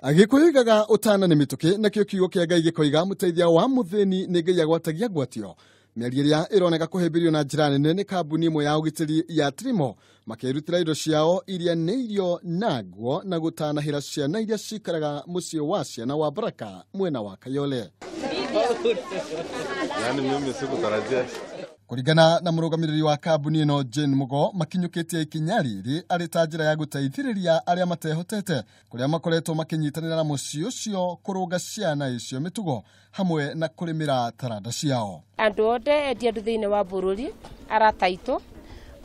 Agĩkũyũ igaga ũtana nĩ mĩtũkĩ, nakĩo kiugo kĩa Ngai gĩkoiga mũteithia wa mũthĩni nĩ Ngai agwatagia ngwatio. Mĩario ĩrĩa ĩroneka kũhĩmbĩrio na njĩra nene nĩ kambuni ĩmwe ya ũgitĩri ya Trimo makĩrutĩra indo ciao iria nĩ irio na nguo na gũtanahĩra ciana iria cikaraga mũciĩ wa ciana wa Baraka mwena wa Kayole. Yani mimi sikutarajia. Kũringana na mũrũgamĩrĩri wa kambuni ĩno Jane Mugo, makinyũkĩtie ikinya rĩrĩ arĩ ta njĩra ya gũteithĩrĩria arĩa matehotete kũrĩa makoretwo makĩnyitanĩra na mũciĩ ũcio kũrũnga ciana icio mĩtugo hamwe na kũrĩmĩra taranda ciao. Andũ othe endia andũ thĩinĩ wa bũrũri arata aitũ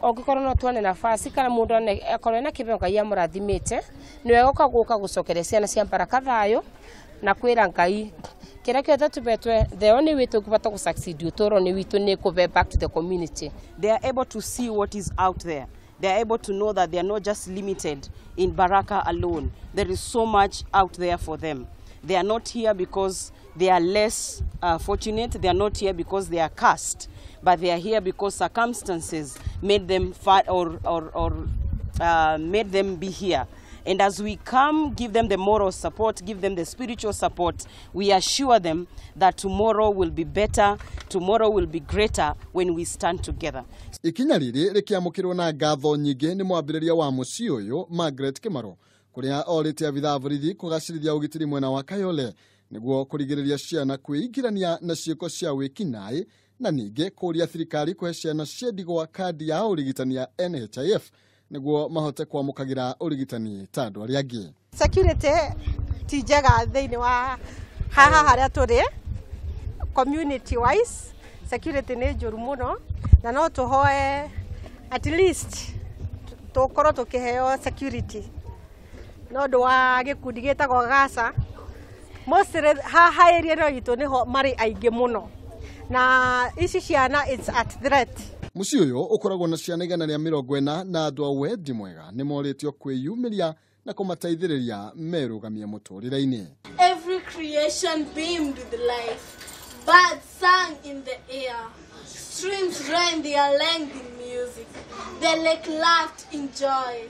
ũngĩkorwo no tuone nafasi kana mũndũ akorwo ena kĩheo Ngai amũrathimĩte nĩ wega ũka gũcokeria ciana cia Baraka thayũ na kwĩra Ngai kĩrĩa kĩothe tũbetwe, the only way tũngĩbota gũ succeed ũtũũro-inĩ witũ nĩ kũbe back to the community. They are able to see what is out there. They are able to know that they are not just limited in Baraka alone. There is so much out there for them. They are not here because they are less fortunate. They are not here because they are cursed, but they are here because circumstances made them made them be here. And as we come, give them the moral support, give them the spiritual support, we assure them that tomorrow will be better, tomorrow will be greater when we stand together. Ikinya rĩrĩ rĩkĩamũkĩrwo na ngatho nyingĩ nĩ mwambĩrĩria wa mũciĩ ũyũ Margaret Kimaro, kũrĩa orĩtie abithaa borithi kũgacĩrithia ũgitĩri mwena wa Kayole nĩguo kũrigĩrĩria ciana kwĩingĩrania na ciĩko cia wĩkinaĩ na ningĩ kũũria thirikari kũhe ciana cia ndigwa kandi ya ũrigitani ya NHIF nĩguo mahote kwamũkagĩra ũrigitani ta andũ arĩa angĩ. Security ti njega thĩinĩ wa haha harĩa tũrĩ, community wise security nĩ njũru mũno, na no tũhoe at least tũkorwo tũkĩheo security no ũndũ wa gĩkundi gĩtagwo Gaca. Mostly haha area ĩno itũ nĩho marĩ aingĩ mũno, na ici ciana it's at threat. Mũciĩ ũyũ ũkoragwo na ciana 140 na andũ a wendi mwega nĩ morĩtio kwĩyumĩria na kũmateithĩrĩria merũgamie mũtũrĩre-inĩ. Every creation beamed with life, birds sang in the air, streams ran their length in music, the lake laughed in joy.